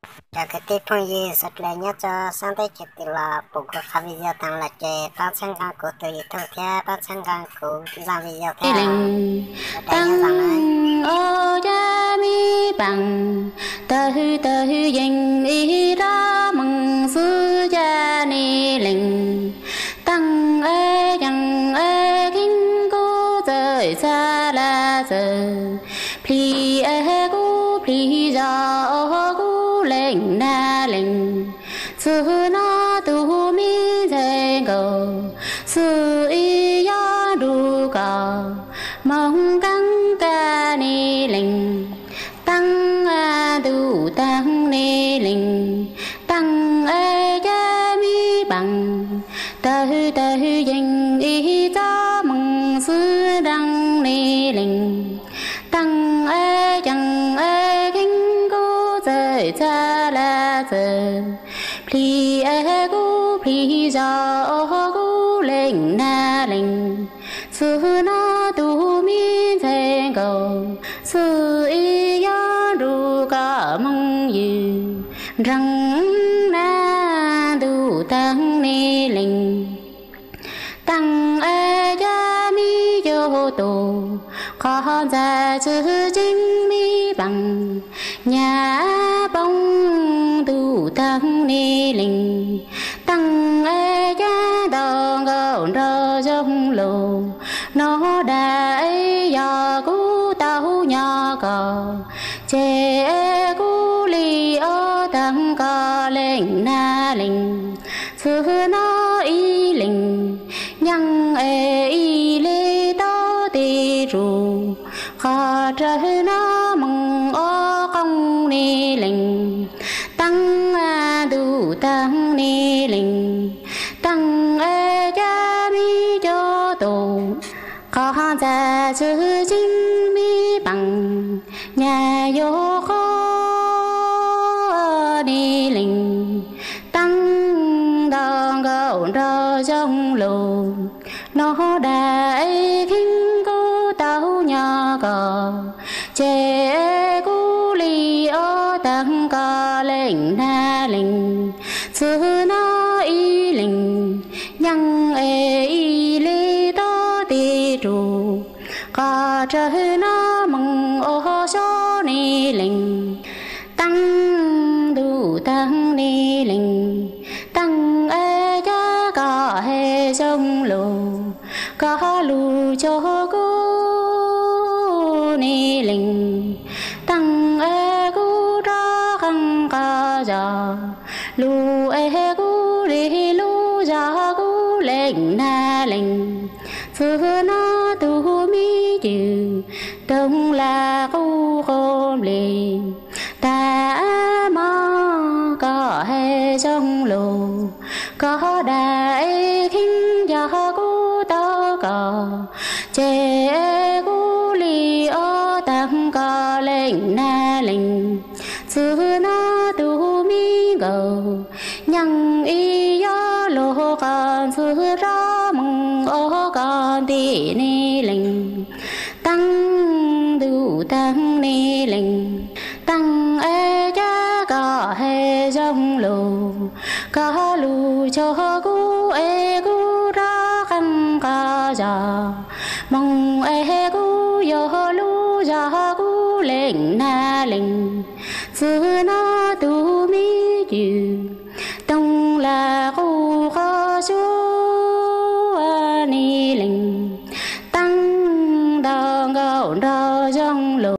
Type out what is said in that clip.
Cov kwv tij phooj ywg sawv daws nyob rau sab teb chaws twg los pum kuv qhov video tas lawm ces pab txhawb nqa kuv tus YouTube thiab pab txhawb nqa kuv zaj video thiab lees. Tag ob cag mi paas, tawg tawg yees ib rab moos xwb ca ni lees. Taag e caag e kheeb kub txawm txha la txawm, plig e kub plig zog o kub lees na lees. Txug nub tug mi ntxhais nkaus, xwb ib yob nrug koj moog kaab ka ni lees. Taag ntuj taag ni lees, taag e cab mi paas, tawg tawg yees ib tsob moos xwb nraag ni lees. Taag e caag e kheeb kub txawm txha la txawm, plig e kub plig zog o kub lees na lees. Txug nub tug mi ntxhais nkaus, xwb ib yob nrug koj moog ywg nraag na ntuj taag ni lees. Taag e cab mi cuag tus, qhov ntxhais txwg tseeb mi paas, nyag poob ntuj taag ni lees. Taag e cab nto nkaus nraug zoog lug, nub dam yog kuv tau nyob koj, ces kuv li ob taag koj lees na lees. Txug nub ib lees, nyaaj es ib le tau tes rug, qhov rawg nub moog ob qooj ni lees. Taag ntuj taag ni lees, taag e cab mi cuag tus, qhov ntxhais txwg tseeb mi paas, nyag yuav qub ni lees. Taag nto nkaus nraug zoog lug, nub dam kheeb kuv tau nyob koj, ces kuv li ob taag koj lees na lees. Txug nub ib lees, nyaaj es ib le tau tes rug, qhov rawg nub moog ob xob ni lees. Taag ntuj taag ni lees, taag e cab koj hais zoog lug, koj lug cuag kuv ni lees. Taag e kuv rov qeej koj zog, lug es kuv li lug zog kuv lees na lees. Txug nub tug mi cwg, toog lam qub quas nplig, tag mob koj hais zoog lug, koj dam kheeb yog kuv tau koj, ces kuv li ob taag koj lees na lees. Txug nub tug mi nkaus, nyaaj ib yob lug qhov ntxwg rov moog ob koj nti ni lees. Taag ntuj taag ni lees, taag e cab koj hais zoog lug, koj lug cuag kuv es kuv rov qeej koj zog, moog es kuv yuav lug zog kuv lees na lees. Txug nub tug mi cwg, toog lam qub quas xyuas ni lees. Taag nto nkaus nraug zoog lug,